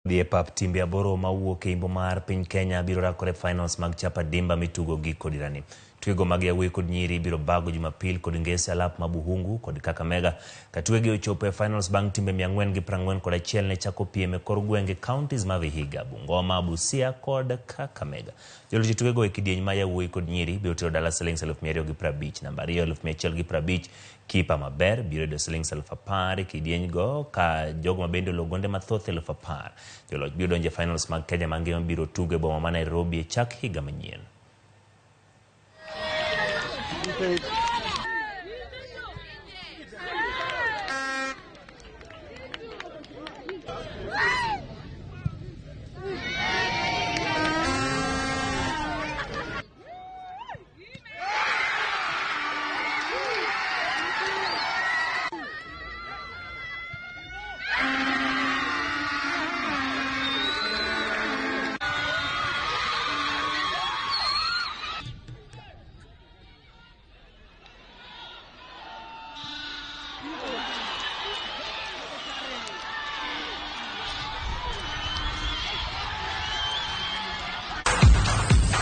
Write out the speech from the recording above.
Dhi e pap timbe aboro mawuok e imbo mar piny Kenya biro rakore finals mag Chapa Dimba mitugo giko dirani. Tukego mag yawuoyi kod nyiri biro bago Jumapil kod Ngese alap ma Buhungu kod Kakamega. Ka tukegi ochopo e finals bang' timbe 441 ne chako piem e kor gwenge counties ma Vihiga, Bungoma, Busia kod Kakamega. Joloch e tukego e kidieny ma yawuoyi kod nyiri biro tero dala silings 250,000, namba ariyo 150,000, Kipa maber biro yudo silings 10,000 e kidienygo ka jogo ma bende olo gonde mathoth 10,000. Joloch biro donjo e finals mag Kenya mangima biro tugo e boma ma Nairobi e chak higa manyien.